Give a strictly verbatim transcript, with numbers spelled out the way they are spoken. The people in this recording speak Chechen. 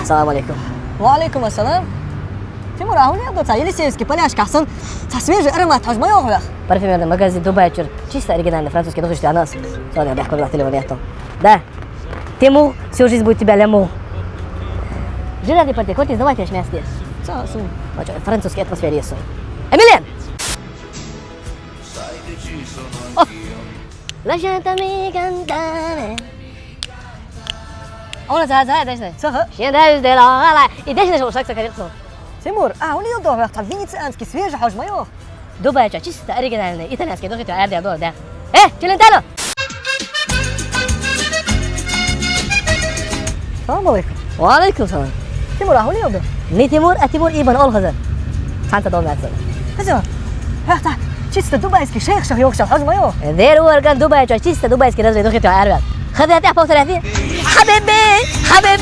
Салам алейкум. Ва алейкум ассалам. Тимур, а хӀун ял ду цхьа Елисеевский поляшка хьасан? Цхьа свежий аромат хьожа ма йоах вайх. Парфюмерный магазин Дубай чура чисто оригинальный французский духи тӀаьхьа. Соня, бяхка телефон яхтал. Да. Тимур, всю жизнь будет тебя l'amour. Жерар Депардье, Кортни, сдавайте мясо. Цо, су. Французский атмосфера есть. Эмилиан! О! Лажата ми гандане. Она за, за, дашна. Цо, ха? Шен да из дела, ала. И дашна шо шак сакарик со. Тимур, а хӀун ял ду вайх цхьа венецианский свежий хьожа ма йоах? Дубай чура чисто оригинальный итальянский духи тӀаьхьа арде дор, да. Э, Челентано! Салам алейкум. Ва алейкум салам. Тимур, а хӀун ял ду? Не Тимур, а Тимур ибн Алхазар. Хьанца дом яцал. Хаза. Вайх цхьа чисто дубайский шейх шах йоах шах хьожа ма йоах? Дер орган Дубай чура чисто дубайский разрез духи тӀаьхьа арвел. Хаза тӀаьхьа повторяй. حبيبي، حبيبي.